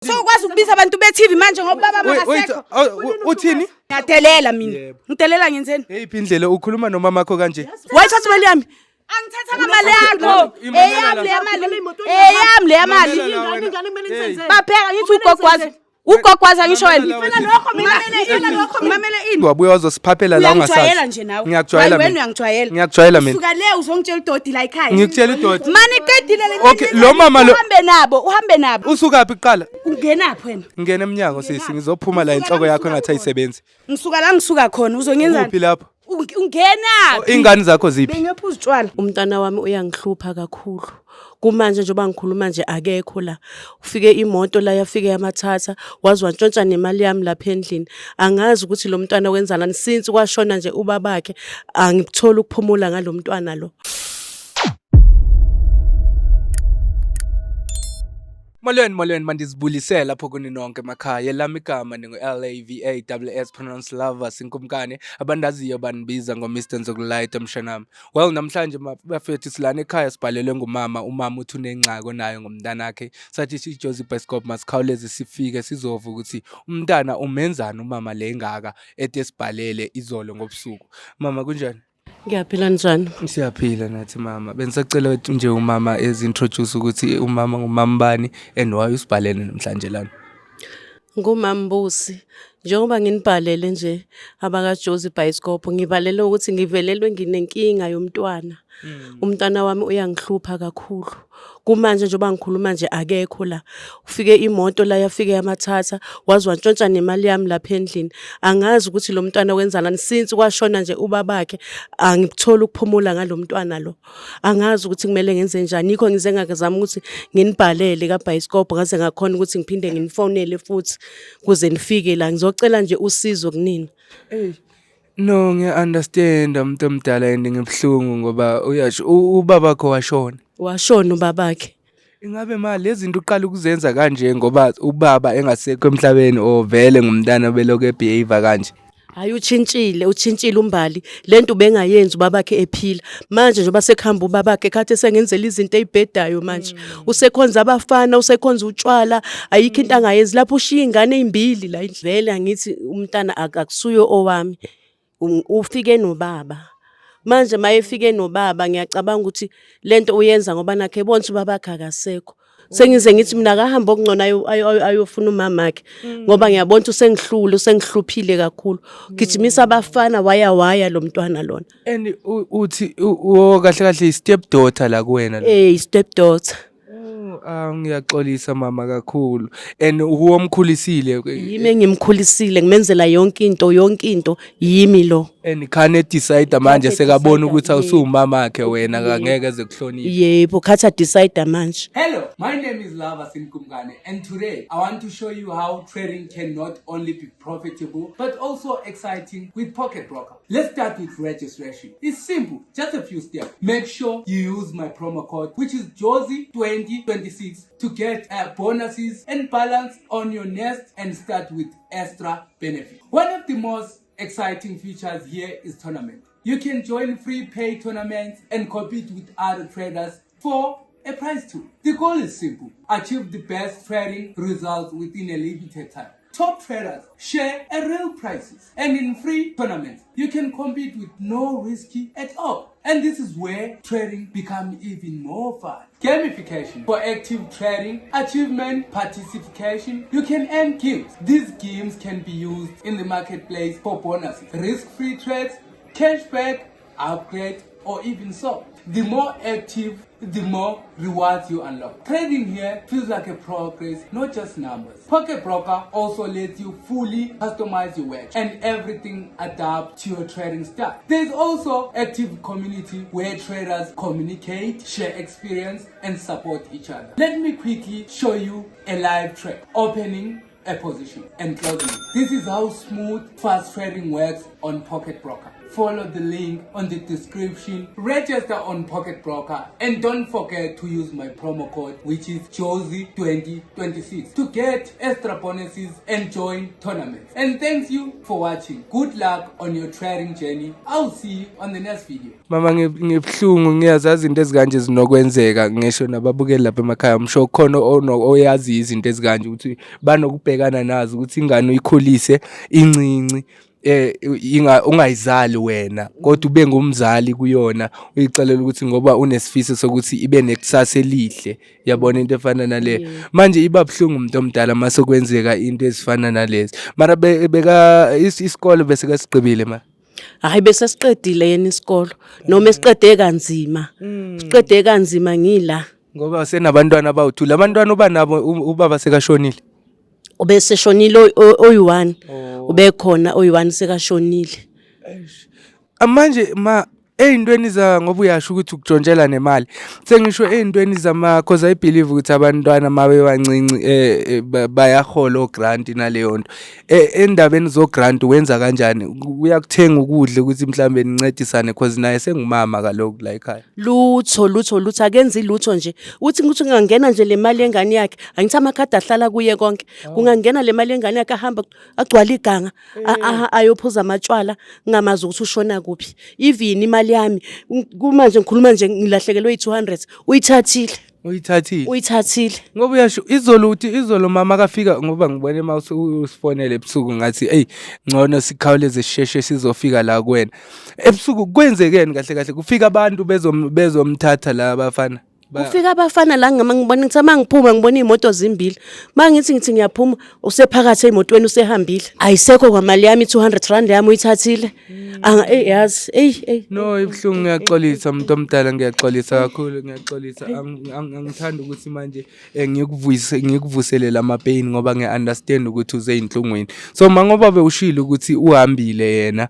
Sokwazi ukubiza abantu be-TV manje ngoba baba Wait, wait, makasekho. oh, uthini? Ngiyadelela mina. Yebo. Ngidelela ngenzeni? Eyiphi indlela ukhuluma nomama wakho kanje? Wayithatha imali yami. Angithathanga imali yakho. Imamela Eyami la. le mali. Eyami le mali. Mamela la wena. Hey. Bapheka ngithi ugogwazi. Ugogwazi angisho wena. Mamela la wena. Lokho mina. Lokho mamele ini. Wabuya wazosiphaphela la ungasazi. Uyangijwayela nje nawe. Ngiyakujwayela Wena mina. uyangijwayela. Ngiyakujwayela mina. Suka le uzongitshela udoti la ekhaya. Ngikutshela udoti. Mani qedile le. Okay, lo mama lo- uhambe nabo, uhambe nabo. Usukaphi kuqala? Ungenaphi wena? Ngena emnyango sisi ngizophuma la inhloko yakho engathi ayisebenzi. Ngisuka la ngisuka khona uzongenzani? Kuphi lapho? Ungenaphi? Ingane zakho ziphi? Bengiyophuza utshwala. Umntwana wami uyangihlupha kakhulu. Kumanje njengoba ngikhuluma nje akekho la. Ufike imoto la yafike yamathatha waze wantshontsha nemali yami lapha endlini. Angazi ukuthi lo mntwana wenzalani since kwashona nje ubabakhe angikutholi ukuphumula ngalo mntwana lo. Molweni molweni, mandizibulisele lapho kuni nonke emakhaya. Elami igama ningu-L A V A double S pronounce Lovers Inkumkane. Abandaziyo bandibiza ngo-Mr Nzokulayita mshanami. Well, namhlanje bafethu silana ekhaya sibhalelwe ngumama. Umama uthi unengxaki onayo ngomntanakhe. Sathi sijozi Bioscope masikhawuleze sifike sizova ukuthi umntana umenzani umama le ngaka ede sibhalele izolo ngobusuku. Mama, kunjani? Ngiyaphila, njani? Siyaphila nathi mama. Bengisacela ukuthi nje umama ezi-introduce ukuthi umama ngumama bani and why usibhalele namhlanje lana. NguMambusi. Njengoba nginibhalele nje abakaJozi Bioscope, ngibalele ukuthi ngivelelwe nginenkinga yomntwana. Umntwana wami uyangihlupha kakhulu. Kumanje njengoba ngikhuluma nje akekho la. Ufike imoto la yafike yamathatha waze wantshontsha nemali yami lapha endlini. Angazi ukuthi lo mntwana wenzalani since kwashona nje ubabakhe angikutholi ukuphumula ngalo mntwana lo. Angazi ukuthi kumele ngenze njani. Yikho ngize ngakazama ukuthi nginibhalele kaBioscope ngaze ngakhona ukuthi ngiphinde nginifonele futhi kuze nifike la. Ngizocela nje usizo kunina. Hey. No, ngiya-understand umuntu omdala and ngibuhlungu ngoba uyasho ubabakho washona. Washona ubabakhe. Ingabe ma lezi zinto uqala ukuzenza kanje ngoba ubaba engasekho emhlabeni or vele ngumntana belokhu ebehave kanje? Hayi, utshintshile, utshintshile uMbali. Lento ubengayenzi ubabakhe ephila. Manje njengoba sekuhamba ubabakhe khathi esengenzela izinto ey'bhedayo manje. Usekhonza abafana, usekhonza utshwala, ayikho into angayenzi. Lapho ushiya iy'ngane ey'mbili la endlini. Vele angithi umntana akusuye owami. Ufike nobaba. Manje uma efike nobaba ngiyacabanga ukuthi lento uyenza ngoba nakhe ebona ukuthi ubabakhe akasekho. Sengize ngithi mina akahambe okungcono ayofuna umamakhe ngoba ngiyabona ukuthi usengihlule, usengihluphile kakhulu. Gijimisa abafana waya waya lo mntwana lona. And uthi kahle kahle i-step daughter la kuwena lo. Eh, i-step daughter. Oh, ah, ngiyaxolisa mama kakhulu. And uwomkhulisile. Yimi engimkhulisile, ngimenzela yonke into, yonke into yimi lo. And khane decide manje Khathi sekabona decide, ukuthi awusuwumama wakhe wena akangeke eze kuhloniphe. Yebo, khathi decide manje. Hello, my name is Lava Sinkumkane and today I want to show you how trading can not only be profitable but also exciting with Pocket Broker. Let's start with registration. It's simple, just a few steps. Make sure you use my promo code, which is Jozi2026, to get bonuses and balance on your nest and start with extra benefit. One of the most exciting features here is tournament. You can join free pay tournaments and compete with other traders for a prize too. The goal is simple: achieve the best trading results within a limited time. Top traders share a real prices, and in free tournaments, you can compete with no risky at all. And this is where trading becomes even more fun. Gamification for active trading, achievement, participation. You can earn games. These games can be used in the marketplace for bonuses, risk-free trades, cashback, upgrade, or even so. The more active, the more rewards you unlock. Trading here feels like a progress, not just numbers. Pocket Broker also lets you fully customize your work and everything adapt to your trading style. There's also active community where traders communicate, share experience, and support each other. Let me quickly show you a live trade, opening a position and closing it. This is how smooth, fast trading works on Pocket Broker. follow the link on the description, register on Pocket Broker, and don't forget to use my promo code, which is Jozi2026, to get extra bonuses and join tournaments. And thank you for watching. Good luck on your trading journey. I'll see you on the next video. Mama, ngibuhlungu, ngiyazazi izinto ezikanje zinokwenzeka, ngisho nababukeli lapha emakhaya msho khona oyazi izinto ezikanje ukuthi banokubhekana nazo, ukuthi ingane uyikhulise incinci, ungayizali wena kodwa ube ngumzali kuyona, uyixelela ukuthi ngoba unesifiso sokuthi ibe nekusasa elihle, yabona into efana nale. Manje iba buhlungu umuntu omdala mase kwenzeka into ezifana nalezi. Mara beka isikole bese kasigqibile ma? Hayi, bese siqedile yena isikolo, noma esiqede kanzima, siqede kanzima ngila. Ngoba senabantwana abawu-2, labantwana uba nabo ubaba sekashonile? Ubeseshonile oyi-1, ubekhona oyi-1, sekashonile. Manje ma, ey'ntweni za, ngoba uyasho ukuthi ukutshontshela nemali, sengisho ey'ntweni zama, cause I believe ukuthi abantwana uma bebancinci bayahola o-grant naleyo nto. Endabeni zo-grant wenza kanjani? Uyakuthenga ukudla ukuthi mhlambe nincedisane, cause naye sengumama kaloku la ekhaya? Lutho, lutho, lutho, akenzi lutho nje. Uthi ukuthi kungangena nje le mali yengane yakhe, angithi amakhadi ahlala kuye konke, kungangena le mali yengane yakhe, ahamba agcwale iganga, ayophuza amatshwala, ngingamazi ukuthi ushona kuphi. Even imali yami, kumanje ngikhuluma nje ngilahlekelwe yi-200, uyithathile. Uyithathile? Uyithathile. Ngoba uyasho izolo, uthi izolo mama kafika, ngoba ngibone uma usifonele ebusuku, ngathi eyi, ngcono sikhawuleze sisheshe sizofika la kuwena ebusuku. Kwenzekeni kahle kahle? Kufika abantu bezomthatha la abafana? Kufika abafana la, ngama ngibona, ngithi uma ngiphuma ngibona iy'moto zimbili. Uma ngithi ngiyaphuma, usephakathi ey'motweni, usehambile. Ayisekho kwamali yami, i-R200 yami uyithathile. Anga, eyi, yazi, eyi, eyi. No, ibuhlungu, ngiyaxolisa umuntu omdala, ngiyaxolisa kakhulu, ngiyaxolisa. Angithandi ukuthi manje ngikuvuyise, ngikuvuselele ama-pain, ngoba ngiya-understand ukuthi useyinhlungwini. So ma, ngoba bewushilo ukuthi uhambile yena,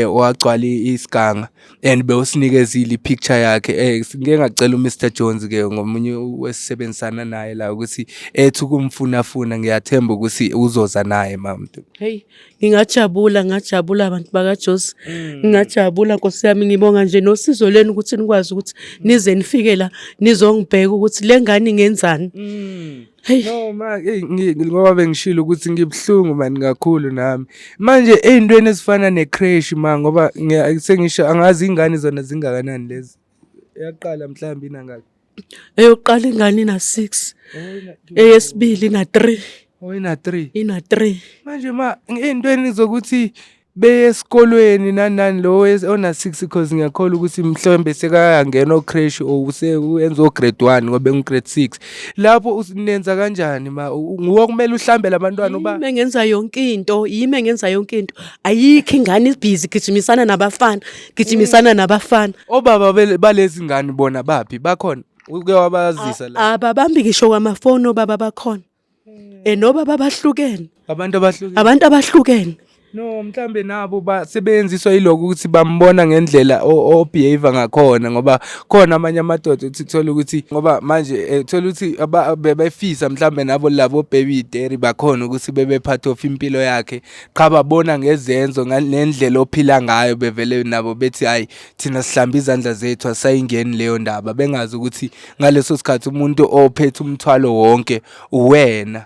wagcwala isiganga, and bewusinikezile i-picture yakhe, ngike ngacela uMr Jones ke, ngomunye wesisebenzisana naye la, ukuthi ethi ukumfuna funa. Ngiyathemba ukuthi uzoza naye, mama. Hey, ngingajabula, ngajabula abantu bakaJosi. Ngingajabula, Nkosi yami, ngibonga nje nosizo lenu ukuthi nikwazi ukuthi nize nifike la nizongibheka ukuthi le ngane ingenzani. Hey. No ma, hey, ngoba bengishilo ukuthi ngibuhlungu mani kakhulu nami. Manje ey'ntweni ezifana ne-creche ma, ngoba sengisho angazi ingane zona zingakanani lezi. Yaqala mhlawumbe inangaki? Eyokuqala ingane ina-6, eyesibili ina-3. Oh, ina-3. Ina-3. Manje ma, ey'ntweni zokuthi beye esikolweni nani nani, lo ona 6, because ngiyakholwa ukuthi mhlawumbe sekayangena o-creche or usenza o-grade 1 ngoba engu-grade 6 lapho, nenza kanjani ma? Nguwe kumele uhlambe labantwana uba? Yimi engenza yonke into, yimi engenza yonke into. Ayikho ingane, ibhizi gijimisana nabafana, gijimisana nabafana. Obaba balezi ngane bona baphi? Bakhona? Uke wabazisa la? Ababambi ngisho kwamafoni obaba bakhona. Nobaba bahlukene. Abantu abahlukene. Abantu abahlukene. No, mhlambe nabo basebenziswa yilokho ukuthi bambona ngendlela o-behave ngakhona, ngoba khona amanye amadoda uthi thola ukuthi, ngoba manje thola ukuthi bebefisa mhlambe nabo labo baby daddy bakhona ukuthi bebe part of impilo yakhe, qha babona ngezenzo nendlela ophila ngayo, bevele nabo bethi hayi, thina sihlamba izandla zethu, asayingeni leyo ndaba, bengazi ukuthi ngaleso sikhathi umuntu ophethe umthwalo wonke uwena.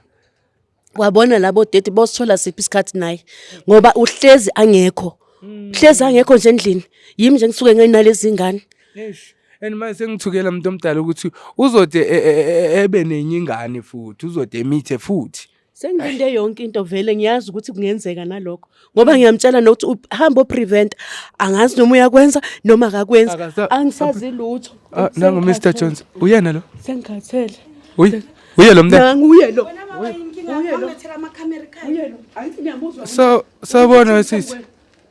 Wabona labo daddy bosithola siphi isikhathi naye, ngoba uhlezi angekho, uhlezi angekho nje endlini, yimi nje ngisuke nginalezi ngane. Eish. And manje sengithukela umuntu omdala ukuthi uzode ebe nenye ingane futhi, uzode emithe futhi. Sengilinde yonke into vele, ngiyazi ukuthi kungenzeka nalokho, ngoba ngiyamtshela nokuthi hamba o-prevent, angazi noma uyakwenza noma akakwenzi. Angisazi lutho. Ah, nangu Mr Jones. Uyena lo? Sengikhathele. Uy. Uye lo mntana. Nanguye lo. Wena baba, inkinga angilethela amakhamera ekhaya. Uye lo, angithi niyamuzwa? So sawubona wesisi.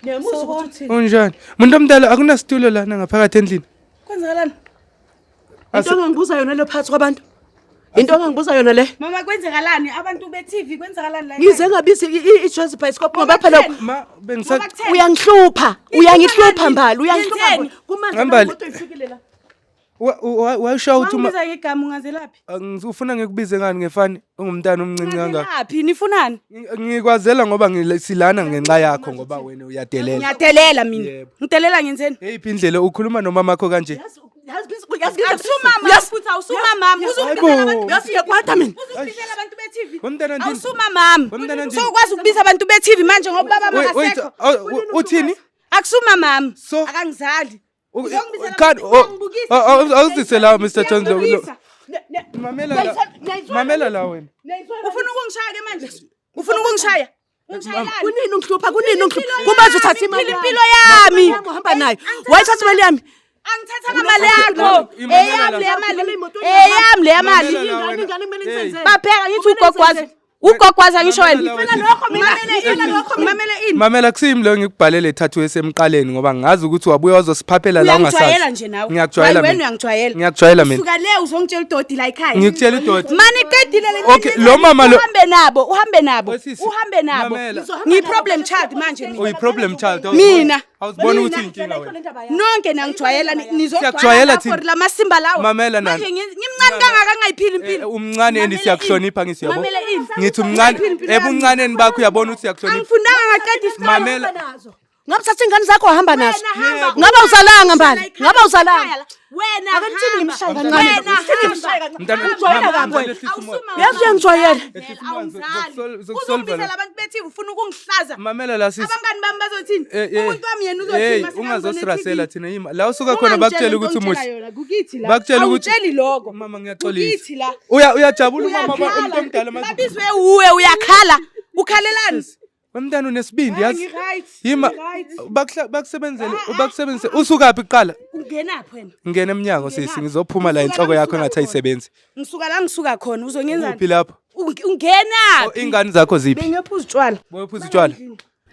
Niyamuzwa ukuthi uthini? Unjani? Muntu omdala, akunasitulo lana ngaphakathi endlini. Kwenzakalani? Into ongangibuza yona le phakathi kwabantu, into ongangibuza yona le? Mama, kwenzakalani? Abantu be-TV, kwenzakalani la? Ngize ngabizi i-Jozi Bioscope ngoba phela Ma, bengisa Ngoba kutheni? Uyangihlupha, uyangihlupha Mbali, uyangihlupha. Ngenzeni? Kumanje Mbali. imoto ifikile la. Wayisho ukuthi uma Wangibiza ngegama ungazelaphi? Ufuna ngikubize ngani ngefani ungumntana omncinci kangaka? Ungazelaphi? Nifunani? Ngikwazela ngoba silana ngenxa yakho ngoba wena uyadelela. Ngiyadelela mina. Yebo. Ngidelela ngenzeni? Eyiphi indlela ukhuluma nomama wakho kanje? Awusumama futhi awusumama. Uzongibizela abantu Hayibo. Yazi ngiyakwata mina. Uzongibizela abantu be-TV. Wemntana ndini. Awusumamami. Wemntana ndini. Sokwazi ukubiza abantu be-TV manje ngoba baba Wait, wait, makasekho. uthini? Akusumamami. So- Akangizali. Uzongibizela Kanti abantu- uyangibukisa. awuzise la Mr Jones lo. Uyangibukisa. Mamela la. Mamela la wena. Ufuna ukungishaya ke manje? Ufuna ukungishaya? Ungishayelani? Kunini ungihlupha, kunini ungihlupha. Kumaze uthathe imali Ngiphila impilo yami. Uhamba nayo. Wayithatha imali yami. Angithathanga imali yakho. Imamela Eyami la. le mali. Eyami le mali. Mamela la wena. Ingane kumele Hey. ngizenzele. Bapheka ngithi ugogwaza. Ugogwaza ngisho wena. Mamela la wena. Lokho mina. Lokho mamele ini. Mamela kusimi lo ngikubhalele ethathu esemqaleni ngoba ngazi ukuthi wabuya wazosiphaphela la ungasazi. Uyangijwayela nje nawe. Ngiyakujwayela Wena mina. uyangijwayela. Ngiyakujwayela mina. Suka le uzongitshela udoti la ekhaya. Ngikutshela udoti. Mani qedile le Okay, lo mama lo- uhambe nabo, uhambe nabo. Wesisi, Uhambe nabo. mamela. Ngiyi problem child manje mina. Uyi problem child. Mina. Awuzibona ukuthi inkinga wena. Nonke nangijwayela Siyakujwayela nizojwayela thina. for lamasimba lawo. Mamela nani. Manje ngimncane kangaka ngayiphili impilo. Umncane and Mamela siyakuhlonipha ini. ngithi yabo. Mamela ini. Ngithi umncane Ngayiphili impilo yami. ebuncaneni bakho uyabona ukuthi siyakuhlonipha. Angifundanga ngaqeda isikole. Mamela. Ngabe uthatha ingane zakho wahamba nazo. Wena hamba. Ngabe awuzalanga mbali. Ngabe awuzalanga. Wena Ake ngithini hamba. ngimshaye kancane. Wena Ngithini hamba. ngimshaye kancane. Mntana- Ungijwayela mama, kabi wena. mntana, ehlisa umoya. Yazi uyangijwayela. Ehlisa umoya, Awungizali. zokusolva la. Uzongibizela abantu be-TV ufuna ukungihlaza. Mamela la sisi. Abangani bami bazothini? Eh, eh. Umuntu wami yena uzothini? Hey, Masingangibone ungazosirasela e-TV? thina yima. La usuka khona bakutshela ukuthi umuhle. Kukithi la. Bakutshela ukuthi Awutsheli lokho. Mama ngiyaxolisa. Kukithi la. Uya uyajabula umama umuntu Uyakhala. omdala manje. Babizwe uwe uyakhala. Ukhalelani? Wemntana unesibindi Ah, yazi. ngi-right, Yima ngi-right. bakusebenzele bakusebenzise usukaphi kuqala? Ungenaphi wena? Ngena emnyango sisi Ungenaphi? ngizophuma la Ngisuka inhloko la yakho ngisuka engathi khona. ayisebenzi. Ngisuka la ngisuka khona uzongenzani? Uphi lapho? Ungenaphi? Ingane zakho ziphi? Bengiyophuza utshwala. Bophuza utshwala.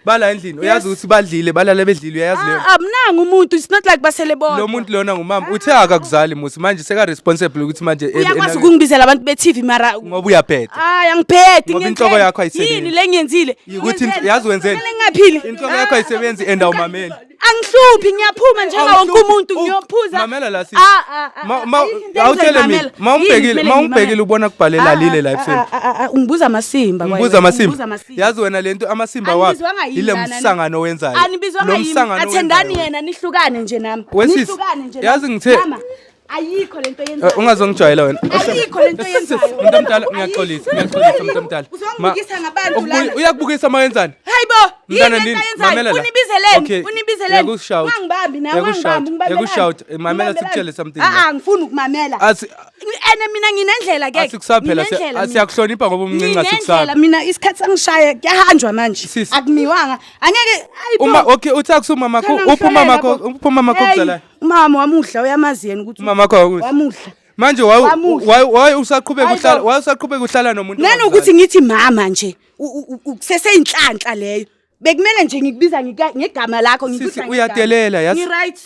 Bala endlini uyazi ukuthi badlile balala bedlile uyayazi leyo. Ah, Amnanga umuntu it's not like basele bodwa. Lo muntu lona ngumama uthe akakuzali musi manje seka responsible ukuthi manje Uyakwazi ukungibizela abantu be-TV mara ngoba uyabheda. Hayi angiphethi Ngoba inhloko yakho ayisebenzi. Yini le ngiyenzile? Yikuthi yazi wenzeni? Kumele ngingaphili. Inhloko yakho ayisebenzi and awumameli. Angihluphi ngiyaphuma njengawo wonke Awuhluphi. umuntu ngiyophuza. Mamela la sisi. Ah, ah, ah, ayikho into Awutshele mina. engizoyimamela. Mawumbhekile Yini kumele mawumbhekile ngiyimamele? ubona kubhalela lile la ekuseni. Ah, ah, ah, Ungibuza amasimba kwaye Ngibuza wena, amasimba. ungibuza amasimba. Yazi wena lento amasimba wapi? Anibizwanga yimi Ile lana, ni- msangano owenzayo. Anibizwanga Lo yimi. msangano Athendani owenzayo. yena nihlukane nje nami. Wesisi, Nihlukane nje. yazi nami. ngithe- Mama, ayikho lento yenzayo. Ungazongijwayela wena. Ayikho lento oyenzayo. Umuntu omdala ngiyaxolisa, ngiyaxolisa umuntu omdala. Uzongibukisa ngabantu lana. Uyakubukisa mawenzani? Hayibo, yini Mntana lento ndini, ayenzayo? mamela la. Unibizeleni, Okay, unibizeleni. ngiyakushout. Ungangibambi nawe, Ngiyakushout, ungangibambi, ungibambelani. ngiyakushout. Mamela Ungibambelani. sikutshele something Ah, la. ah, ngifuna ukumamela. Ene mina nginendlela ke. Asikusabi phela, Nginendlela mina. siyakuhlonipha ngoba umncinci Nginendlela asikusabi. mina isikhathi sangishaye kuyahanjwa manje. Sisi. Akumiwanga. Angeke ayibo. Uma okay uthi akusumama wakho, Khona uphi umama wakho, ngihlolela uphi umama wakho Hey, okuzalayo? Umama wamuhla uyamazi yena ukuthi Umama wakho wakuhle. Wamuhla. Manje Wamuhla. waye usaqhubeka Hayibo. uhlala waye usaqhubeka uhlala nomuntu Nanokuthi ngithi mama nje kuseseyinhlanhla leyo. Bekumele nje ngikubiza ngegama lakho ngikubiza. Sisi, uyadelela, yazi. Ngi-right.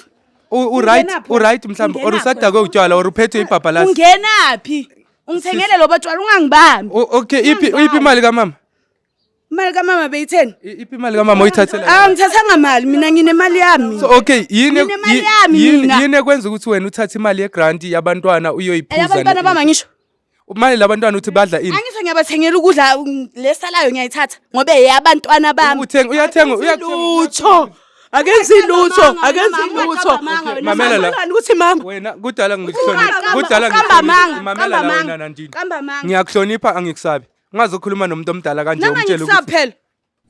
U right, Ungenaphi u right mhlawumbe or Ungenaphi usadakwe utshwala or uphethwe ibhabhalasi. Ungenaphi? Ungithengele lo botshwala ungangibambi. Okay, iphi iphi imali kamama? Imali kamama beyitheni? Iphi imali kamama oyithathela? Ah, ngithathanga mali mina nginemali yami. So okay, yini Nginemali yami mina. yini ekwenza ukuthi wena uthathe imali yegrant yabantwana uyoyiphuza? Eyabantwana bami angisho. Imali labantwana uthi badla ini? Angisho ngiyabathengela ukudla lesalayo ngiyayithatha ngoba eyabantwana bami. Uthenga uyathenga uyathenga. Lutho. Akenzi lutho, Ungaqamba akenzi amanga, lutho. ungaqamba amanga wena. Mamela la. Ngani ukuthi mama Wena kudala ngikuhlonipha. Ungaqamba- Kudala uqamba amanga, ngikuhlonipha. Mamela la uqamba wena amanga, Nandini. uqamba amanga. Ngiyakuhlonipha angikusabi. Ungazokhuluma nomuntu omdala kanje Nama umtshele ngikusabi ukuthi phela.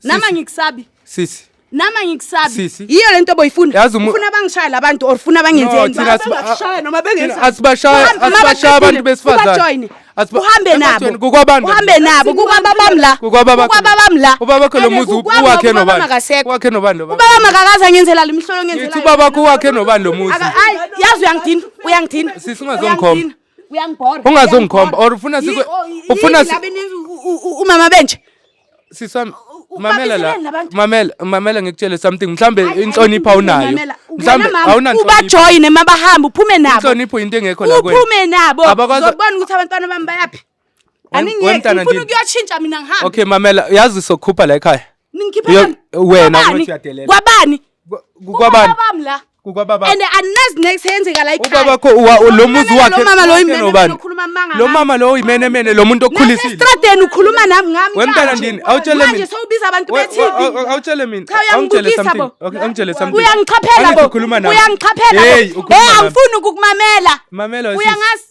Nama Sisi. ngikusabi. sisi. Nama ngikusabi. Sisi. Yiyo lento boyifuna. Yazi umu- Ufuna bangishaya labantu or ufuna No, bangenzeni? thina asiba- Bengakushaya noma bengenza- thina asibashaya Uhambe- asibashaya abantu mabaqedile, besifazane. ubajoyine. Asiba- Uhambe nabo. Ebajoyine, Kukwabani? Uhambe nabo kukwaba bami la. Kukwababa Kukwaba bami la. Ubabakho lo Ene muzi kukwami uwakhe ngoba ubaba nobani? makasekho. Uwakhe nobani lo baba? Ubaba makakaze angenzela le mihlolo ngenzela. Ngithi ubabakho uwakhe nobani lo muzi? Hayi, yazi uyangidina, uyangidina. Sisi, ungazongikhomba. Uyangidina, Uyangibhora. Ungazongikhomba, or ufuna ufuna Umama benje. Sisi wami, mamela la. Ubabizeleni labantu. Mamela, mamela ngikutshele something. Mhlambe Hayi, inhlonipho hayi, awunayo. mamela. Mhlambe Wena mama, awunanhlonipho. Ubajoyine mabahambe uphume nabo. Inhlonipho into engekho la kuwena. Uphume nabo. Abakwazi- Uzobona ukuthi abantwana bami bayaphi. Aningiyeki, wemntana ngifuna ndini. ukuyotshintsha mina ngihambe. Okay mamela, yazi sokukhupha la ekhaya. Ningikhipha bani? Wena Kwabani? uthi uyadelela. Kwabani? Kukwabani? Kukwabami la. Kukwababa. And anazi next yenzeka la ekhaya. Ubabakho lo muzi wakhe Lo mama lo wakhe imenemene nobani? okhuluma amanga Lo ngami. mama lo uyimenemene lo muntu okukhulisile. Nasestradeni ukhuluma nami ngami Wemntana kanje. ndini, awutshele Manje mina. sewubiza abantu be-TV. Awutshele mina. Cha, Awungitshele uyangibukisa something. bo. Okay, awungitshele something. Uyangichaphela Angithi bo. ukhuluma nami. Uyangichaphela bo. Hey, ukhuluma Eh, nami. angifuni ukukumamela. Mamela wesisi. Uyangazi?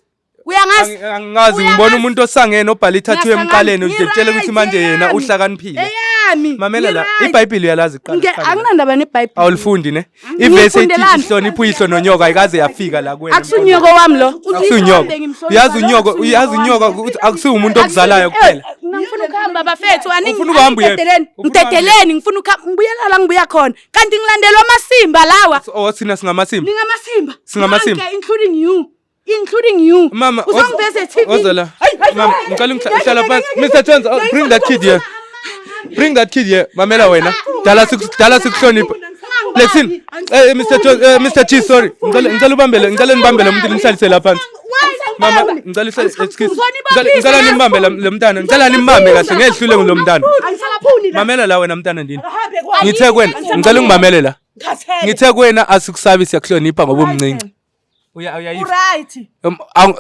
Uyangazi? Angazi ngibona umuntu osangene obhala ithathu Ngiyahlangana. emqaleni utshela ukuthi manje yena Ngi-right, uhlakaniphile. Eyami. Mamela la, Ngi-right. iBhayibheli uyalazi kuqala. Kuqala la. Anginandaba neBhayibheli. Awulifundi ne? Ivesi ethi Ngifundelani? hlonipha uyihlo nonyoka ayikaze yafika la kuwena. Akusunyoko wami lo. Akusunyoko. Uyazi unyoko, uyazi unyoko ukuthi akusiwo umuntu okuzalayo kuphela. Ngifuna ukuhamba bafethu, aningi. Ufuna ukuhamba uyephi? Ngidedeleni. Ufuna ukuhamba Ngidedeleni, ngifuna ukuhamba. Ngibuyela la ngibuya khona. Kanti ngilandelwa amasimba lawa. Oh thina singamasimba. Ningamasimba. Singamasimba. Nonke, including you. Including you. Mama, uzongiveza e-TV. Ozola. Mama, ngicela ngihlala phansi. Mr Jones, oh, bring that kid here. Bring that kid here. Mamela wena. Dala dala sikuhlonipha. Lexin. Eh Mr Jones, eh Mr G, sorry. Ngicela ubambele, ngicela nibambele umuntu nimhlalise la phansi. Mama, ngicela uhlale, excuse. Ngicela nimbambe lo mntana. Ngicela nimbambe kahle ngehlule ngilo mntana. Mamela la wena mntana ndini. Ngithe kuwena, ngicela ungimamele la. Ngithe kuwena asikusabi siyakuhlonipha ngoba umncinci. Uyayiva. Uright.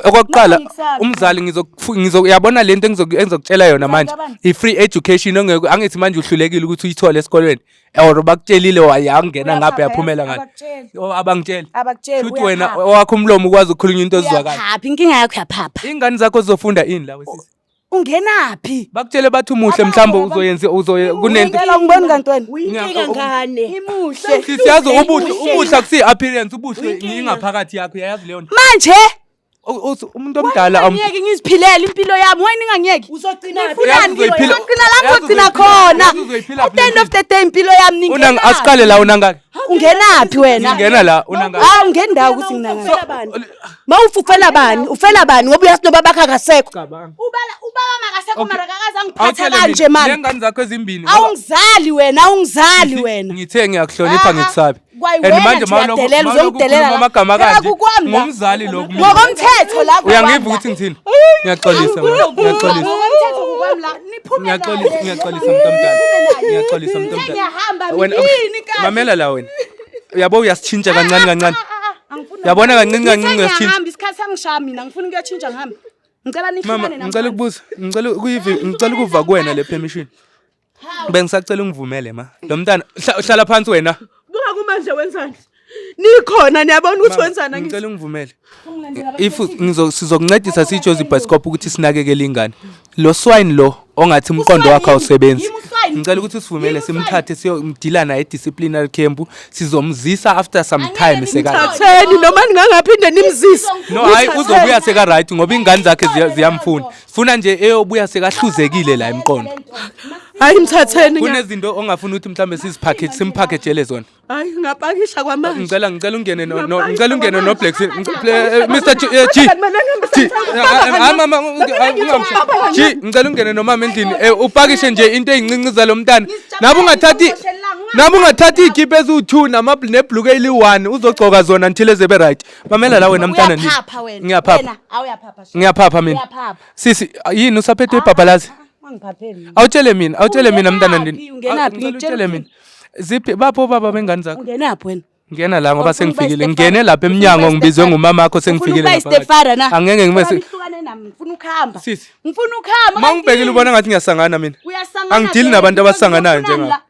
Okokuqala Ngikusabi. umzali ngizo uyabona lento engizokutshela yona manje kabani? i-free education ongeke angithi manje uhlulekile ukuthi uyithole esikolweni or bakutshelile wayangena ngapha Uyaphapha, yaphumela ngale. abakutsheli. Oh, abangitsheli. Abakutsheli, Shuthi wena uyaphapha. owakho umlomo ukwazi ukukhulunywa into ezizwakala. Uyaphapha, inkinga yakho uyaphapha. Ingane zakho zizofunda ini la wesisi? Ungenaphi? Bakutshele bathi umuhle mhlawumbe uzoyenza uzoye kunento. Ngicela ungiboni kanti wena. Uyinkinga ngane. Imuhle. Sisi yazi ubuhle ubuhle akusiyi appearance ubuhle ingaphakathi yakho uyayazi leyo nto. Manje Umuntu omdala angiyeke ngiziphilele impilo yami. Why ningangiyeki? Uzogcina Nifunani? Uyazi uzoyiphila- Ngizogcina la uyazi ngizogcina uzoyiphila- khona. uyazi uzoyiphila At the end of the day impilo yami ningena. Asiqale la unangaki? Ungenaphi wena? Ngena la unangaki? Hawu ngendawo ukuthi nginangaki. Ufela bani? Mawufufela bani? Ufela bani ngoba uyazi noba bakhe akasekho. Cabanga. Ubala ubaba makasekho Okay. mara akakaze angiphatha Awutshele kanje mina, mani. lengane zakho ezimbini ngoba Awungizali wena, awungizali wena. ngithe ngiyakuhlonipha Ah, ah. ngikusabi. Kwayi And wena manje nje uyadelela, mawulokhu uzongidelela ukhuluma la. amagama Phela kanje kukwami la. ngumzali lo kumina. Ngokomthetho la Uyangiva ukuthi ngithini? Ngiyaxolisa ma, ngiyaxolisa. Ngokomthetho kukwami la. Niphume Ngiyaxolisa, ngiyaxolisa mntomdala. Ngiyaxolisa mntomdala. Ngiyahamba Wena yini kanti? mamela la wena. Uyabo uyasitshintsha kancane kancane. Yabona kancane kancane uyasitshintsha. Ngiyahamba isikhathi sangishaya mina ngifuna ukuyotshintsha ngihambe. Ngicela Mama, nihlukane ngicela ukubuza, ngicela ukuyivi, ngicela ukuva kuwena le permission. Bengisacela ungivumele ma. Lo mntana hlala phansi wena. Buka kumanje wenzani? Nikhona niyabona ukuthi wenzani angithi? Ngicela ungivumele. If ngizo sizokuncedisa siyiJozi Bioscope ukuthi sinakekele ingane. Lo swine lo ongathi umqondo wakho awusebenzi. Yimi uswine. Ngicela ukuthi sivumele Yimi uswine. simthathe siyomdila naye disciplinary camp sizomzisa after some time seka. Thatheni noma ningangaphinde nimzise. No hayi uzobuya seka right ngoba ingane zakhe ziyamfuna. Sifuna nje eyobuya sekahluzekile la emqondo. Hayi mthatheni. Kunezinto ongafuna ukuthi mhlambe sizipackage simphakhejele zona. Hayi ngapakisha kwamanje. Ngicela ungene no ngicela ungene no Black Mr G G G ah mama G ngicela ungene nomama endlini upakishe nje into eyincinci zalo mntana. Nabe ungathathi izikipa eziwu2 nama nebhluke eli1 uzogcoka zona until ezebe right. Mamela la wena mntana ndini. Uyaphapha wena. Ngiyaphapha. Wena awuyaphapha. Ngiyaphapha mina. Uyaphapha. Sisi yini usaphethe ibhabhalazi? Wangiphapheli. Awutshele mina mntana ndini. Ungenaphi? Ungenaphi? Ngicela Ngikutshela utshele mina. Ziphi bapho baba bengane zakho? Ungenaphi wena? Ngena la ngoba Ufuna ukuba sengifikile. i-stepfather? Ngene lapha Ufuna emnyango ukuba ngibizwe i-stepfather? ngumama wakho Ufuna sengifikile ukuba i-stepfather na? Angeke ngibe Ngoba nihlukane nami, ngifuna ukuhamba. Sisi. Ngifuna ukuhamba. Uma ungibhekile ubona ngathi ngiyasangana mina. Uyasangana Angidili vele, nabantu because abasanganayo uzofunani njengabo.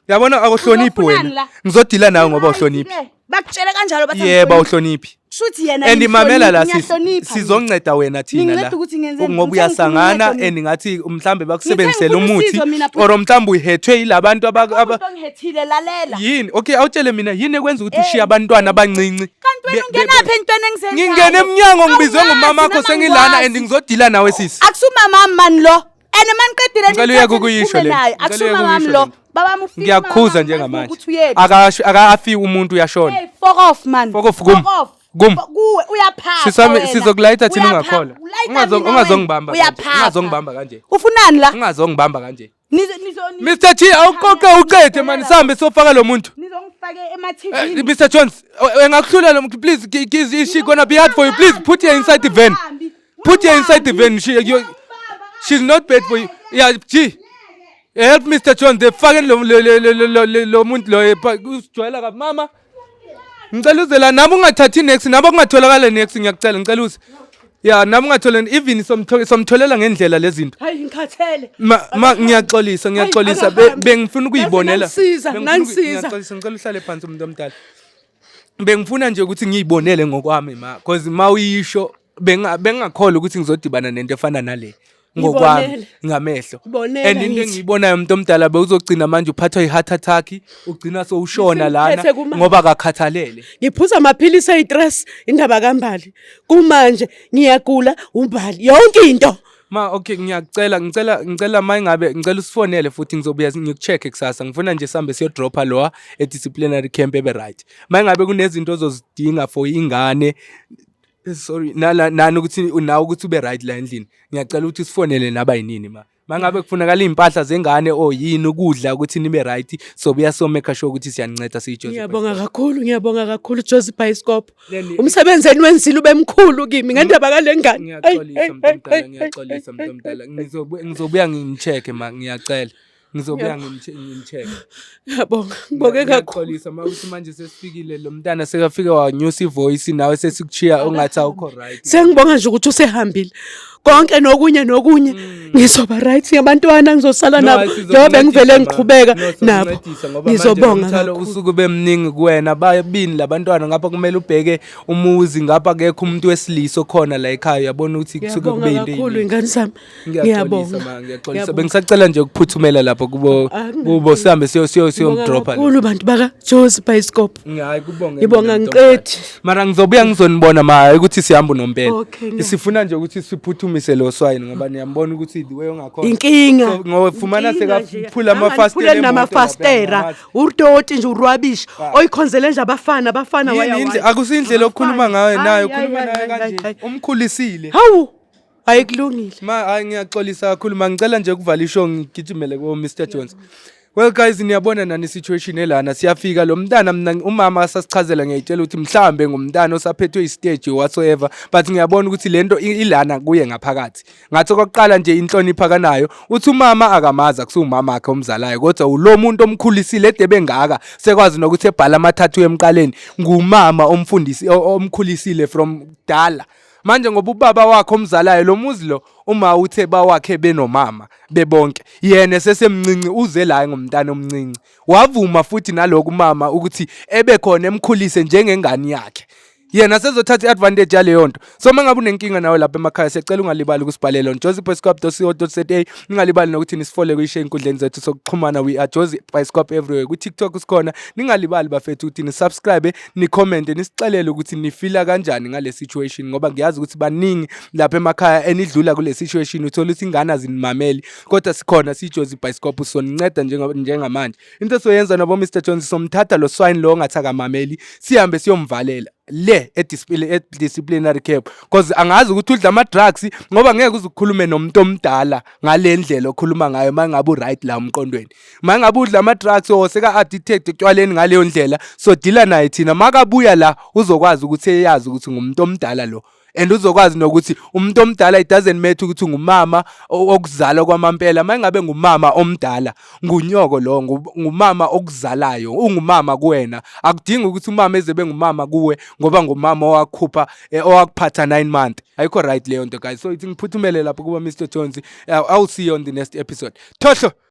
la? Yabona akuhloniphi Uzofunani wena. la? Ngizodila nawe ngoba uhloniphi. Bakutshele kanjalo bathi Yebo angihloniphi. awuhloniphi. Shuthi yena And mamela la ngihloniphi, sisi ngiyahlonipha mina. sizonceda wena thina la. Ninginceda ukuthi ngenzeni? Ngoba Ngithe uyasangana ngifuna uncedo and ngathi mhlambe bakusebenzisele ngifuna umuthi usizo mina, bhuti. or mhlambe uhethwe yilabantu aba Umuntu ongihethile lalela. yini? Okay awutshele mina yini ekwenza ukuthi ushiye abantwana abancinci? Kanti wena ungenaphi entweni engizenzayo? Ngingena emnyango ngibizwe Awungazi ngumama wakho noma sengilana ngikwazi. and ngizodila nawe sisi. Akusumamami mani lo. And maniqedile Ngicela uyeke ukuyisho le. naye. Ngicela uyeke Akusumamami ukuyisho lo. le. Babami ufika. Ngiyakukhuza njengamanje. Ukuthi uyephi. Akafiki umuntu uyashona. Hey, fuck off man. Fuck off kum. Fuck off. Kum. Kuwe uyaphapha. Sisami wena. sizokulayitha thina Uyaphapha. ungakholwa. Ulayitha mina wena. Ungazongibamba kanje. Uyaphapha. Ungazongibamba kanje. Ufunani la? Ungazongibamba kanje. Nizo nizo Mr G awuqoqe uqede man sihambe siyofaka lo muntu. nizongifake ema TV. Mr Jones, engakuhlula lo muntu please is she gonna be hard for you please put her inside the van. Put her inside the van. She's not bad for you. Yeah, G. Help Mr. Jones. They fucking lo muntu lo usijwayela kabi mama. Ngicela uze la nami ungathathi next, nabo kungatholakala next, ngiyakucela, ngicela uze. Ya, nami ungathola even somtholela ngendlela lezinto. Hayi, ngikhathele. Ma ngiyaxolisa, ngiyaxolisa. Akahambi. Bengifuna ukuyibonela. Yaze nanisiza, nanisiza. Ngiyaxolisa, ngicela uhlale phansi, umuntu omdala. Bengifuna nje ukuthi ngiyibonele ngokwami, ma, because ma uyisho bengingakholwa ukuthi ngizodibana nento efana nale ngokwami Ngibonele. ngamehlo. Ngibonele And into ngithi. engiyibonayo, umuntu omdala, bewuzogcina manje uphathwa i-heart attack, ugcina sowushona lana Ngisemthethe kumama. ngoba akakhathalele. Ngiphuza amaphilisi eyi-stress, indaba kaMbali. Kumanje ngiyagula, uMbali yonke into. Ma, okay, ngiyakucela, ngicela ma ingabe ngicela usifonele futhi, ngizobuya ngikucheck kusasa. Ngifuna nje sihambe siyodropha lowa e-disciplinary camp, ebe right. Ma ingabe kunezinto ozozidinga for ingane, sorry, nala nani ukuthi nawe ukuthi ube right la endlini, ngiyacela ukuthi sifonele naba yinini, ma. Mangabe kufunakala iy'mpahla zengane or yini, ukudla, ukuthi nibe right, sobuya so-make sure ukuthi siyanceda siyiJozi. Ngiyabonga kakhulu, ngiyabonga kakhulu, Jozi Bioscope. Leni- Umsebenzi eniwenzile ube mkhulu kimi ngendaba kale ngane. Ayi, Ngiyaxolisa, ayi, mntomdala. ayi, Ngiyaxolisa, ayi, mntomdala. Ngizobuya ngini-check-e, ma, ngiyacela, ngizobuya ngini-check-e. Ngiyabonga, ngibonge kakhulu. Ngiyaxolisa, ma, ukuthi manje sesifikile, lo mntana sekafike wanyusa ivoice, nawe sesikuchiya ungathi awukho right. Sengibonga nje ukuthi usehambile, konke nokunye nokunye ngizoba right ngabantwana, ngizosala No, nabo hayi, njengoba bengivele sizokuncedisa, ma. ngiqhubeka No, nabo. sizokuncedisa ngoba manje Ngizobonga umthwalo kakhulu. usuke ube mningi kuwena, babini labantwana ngapha, kumele ubheke umuzi ngapha, akekho umuntu wesilisa okhona la ekhaya, uyabona ukuthi kusuke Ngiyabonga kube into kakhulu, eyiningi. ingane sami. Ngiyaxolisa, Ngiyabonga. ma, ngiyaxolisa. Ngiyabonga. Bengisacela nje ukuphuthumela lapho kubo Akunankinga. kubo, sihambe siyo siyo Ngibonga siyomdropha. kakhulu, bantu baka Jozi Bioscope. Hayi, kubonge Ngibonga mina, mntomdala. ngiqedi. Mara ngizobuya ngizonibona, ma, ukuthi sihamba unompela. Okay, ngiyabonga. Sifuna nje ukuthi siphuthumise lo swayini ngoba niyambona ukuthi the way ongakhona. Inkinga. So, ngofumana Inkinga nje. sekaphula amafastela Anganiphuleli emoto namafastera. lapha. Urtoti nje, urwabishi oyikhonzele nje abafana, abafana. Yini Waya waya. Akusindlela okhuluma ngayo nayo, Hayi, ukhuluma hayi, naye hayi, kanje. hayi. Umkhulisile. Hawu, ayikulungile. Ma, hayi, ngiyaxolisa kakhulu, ma, ngicela nje ukuvala ishow, ngigijimele kubo Mr Jones. Well guys, niyabona nani situation elana, siyafika lo mntana, mina umama asasichazela, ngiyayitshela ukuthi mhlambe ngumntana osaphethwe istage whatsoever, but ngiyabona ukuthi lento ilana kuye ngaphakathi. Ngathi okokuqala nje inhlonipho akanayo, uthi umama akamazi, akusiwumama wakhe omzalayo, kodwa ulo muntu omkhulisile ede bengaka, sekwazi nokuthi ebhala amathathu emqaleni, ngumama omfundisi omkhulisile from kudala. Manje ngoba ubaba wakhe omzalayo, lo muzi lo uma uthe bawakhe benomama bebonke, yena esesemncinci, uze la ngumntana omncinci, wavuma futhi naloku umama ukuthi ebe khona emkhulise njengengane yakhe, yena sezothatha i-advantage yaleyo nto. So uma ngabe unenkinga nawe lapha emakhaya, siyacela ungalibali ukusibhalela on jozibioscope.co.za. Ningalibali nokuthi nisifole kuyishe ey'nkundleni zethu sokuxhumana. We are Jozi Bioscope everywhere, ku-TikTok sikhona. Ningalibali, bafethu, ukuthi nisubscribe, nicommente, nisixelele ukuthi nifila kanjani ngale situation, ngoba ngiyazi ukuthi baningi lapha emakhaya enidlula kule situation, uthola ukuthi ingane azinimameli, kodwa sikhona siyiJozi Bioscope, soninceda njengamanje. Into esizoyenza nabo Mr Jones, somthatha lo swine lo ongathi akamameli, sihambe siyomvalela le e-disciplinary camp, cause angazi ukuthi udla ama-drugs, ngoba ngeke uze ukhulume nomuntu omdala ngale ndlela okhuluma ngayo uma ngabe u-right la umqondweni. Uma ngabe udla ama-drugs or seka-addicted etshwaleni ngaleyo ndlela, so deala naye thina. Makabuya la uzokwazi ukuthi eyazi ukuthi ngumuntu omdala lo, and uzokwazi nokuthi umuntu omdala, it doesn't matter ukuthi ngumama okuzala kwamampela, uma ngabe ngumama omdala, ngunyoko lo, ngumama okuzalayo, ungumama kuwena. Akudingi ukuthi umama eze bengumama kuwe ngoba ngumama owakhupha, owakuphatha 9 month. Ayikho right leyo nto, guys. So ithi ngiphuthumele lapho kuba Mr Jones. I will see you on the next episode. Thohlo.